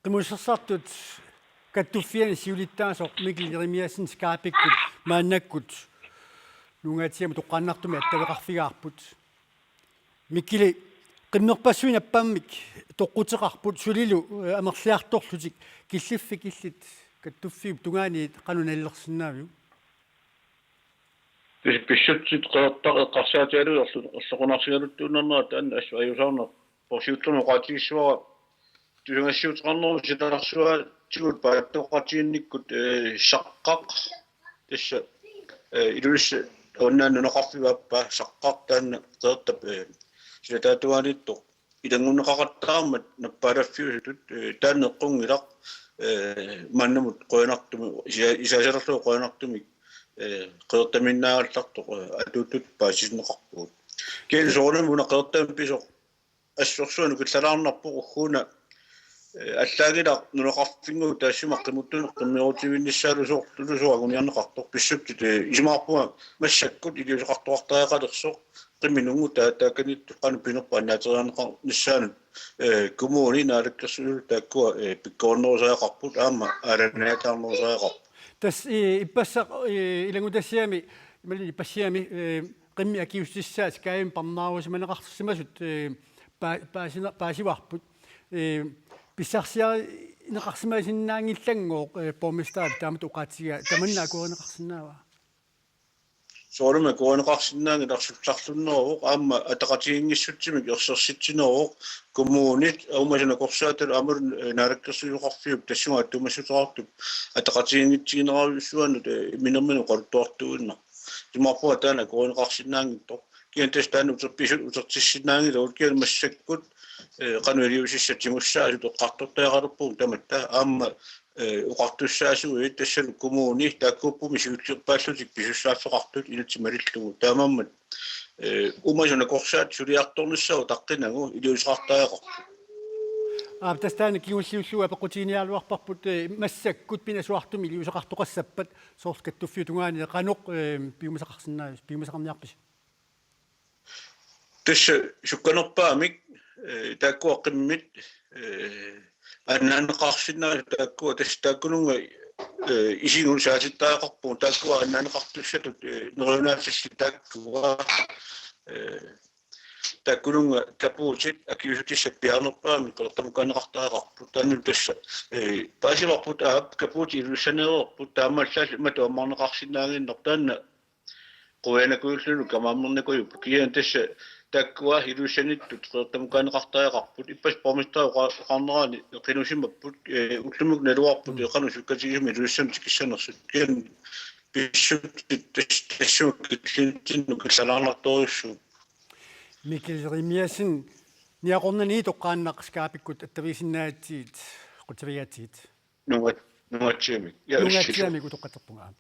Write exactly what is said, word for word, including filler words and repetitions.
Qimussersartut Kattuffianni siulittaasoq Mikkel Jeremiassen Skypekkut maannakkut Nuugaatsiamut toqqaannartumik attaveqarfigaarput. Mikkeli, qimmerpassuit nappammik toqquteqarput sulilu, eh, amerliartorlutik, killiffik illit kattuffiup tungaaniit qanoq nalilersinnaaviuk? Pis-, pissutsit qeqertaq eqqarsaatigalugu erlu-, erloqinarsigaluttuinnarnera taanna assut ajuusaarneq. Porsiulluni oqaatigissavara tusagassiuuteqarnerup silarsuaatigut paatsoqatiginnikkut, eh, Saqqaq. Tassa, eh, Ilulissat avannaani nunaqarfiup aappaa Saqqaq taanna qeqertap, eh, silataatungaaniittoq ilanngunneqaqattaarmat nappaalaffiusutut, eh, taanna eqqunngilaq, eh, maannamut qujanartumik, isa-, isaasalerlugu qujanartumik, eh, qeqertamiinnaagallartoq, eh, atuuttut paasitinneqarpugut. Kisianni soorunami una qeqertamik pisoq assorsuaq nukillalaarnarpoq ugguuna, eh, allaanngilaq nunaqarfinnguit taassuma qimuttunut qimmeruutivinnissaalu soorlu soorlu anguniarneqartoq pissutsit, eh, isumaqarpunga massakkut iliuuseqartoqartariaqalersoq qimmit nungutaa taakaniittut qanoq pinerpaat annaateriarneqarnissaanut, eh, kommuni naalakkersuisut taakkua, eh, pikkorinnerusariaqarput aamma aalajangernitaarnerusariaqarput. Tassa, eh, ippassaq, eh, ilanngutassiami, imaluunniit ippassiami, eh, qimmit akiuussutissaat Skypemi parnaarusimaneqarsimasut, eh, pa-, paasina-, paasivarput. Eh, pissarsiarineqarsimasinnaanngillanngooq, eh, borgmesterip taamatut oqaatigaa tamanna akuerineqarsinnaava? Soorunami akuerineqarsinnaanngilaq, sussarlunneruvoq aamma ataqatigiinngissutsimik ersersitsineruvoq kommunit, uumasut nakorsaatalu aammalu, eh, naalakkersuisoqarfiup tassunga attuumassuteqartup ataqatigiinngitsiginerujussuanut, eh, minerminnut oqaluttuartuinnarpoq. Isumaqarpunga taanna akuerineqarsinnaanngitsoq. Kisianni tassa taanna uterpisut utertissinnaanngilagut, kisianni massakkut, eh, qanoq iliuusissat tigussaasut eqqartortariaqalerpugut tamatta aamma, eh, oqartussaasuit tassalu kommuni taakkuupput siullerpaallutik pisussaaffeqartut inatsit malillugu. Taamaammat, eh, uumasut nakorsaat suliartornissaa utaqqinagu iliuuseqartariaqarpoq. Aap, tassa taanna kingulliullugu apeqqutiginiaraluarparput, eh, massakkut pinasuartumik iliuuseqartoqassappat soorlu kattuffiup tungaani qanoq, eh, piumasaqarsinnaa-, piumasaqarniarpisi? Tassa sukkanerpaamik, eh, taakkua qimmit, eh, annaanneqarsinnaasut taakkua tassa taakkununnga, eh, isigut saatittariaqarpugut taakkua annaanneqartussatut, eh, neriunaatillit taakkua, eh, taakkununnga kapuutit akiuussutissat piaarnerpaamik qeqertamukaanneqartariaqarput. Taanna tassa, eh, paasivarput aap kapuutit Ilulissaneereerput taamaallaat imatut ammarneqarsinnaannginnarpoq taanna qujanarujussuarmik kamaammernikuupput. Kisianni tassa taakkua Ilulissaniittut qeqertamukaanneqartariaqarput. Ippassaq borgmesteri oqa-, oqarnerani qinusimapput, eh, ullumikkut naluarput, eh, qanoq sukkatigisumik Ilulissamut tikissanersut. Kisianni pissutsit tas-, tassunga killinnitsinni nukillalaarnartorujussuupput. Mikkel Jeremiassen, niaqornani toqqaannaq Skypekkut attavigisinnaagatsigu, qutsavigaatsigit. Nuunga-, Nuugaatsiamik. Ja, Nuugaatsiamik utoqqatserpunga.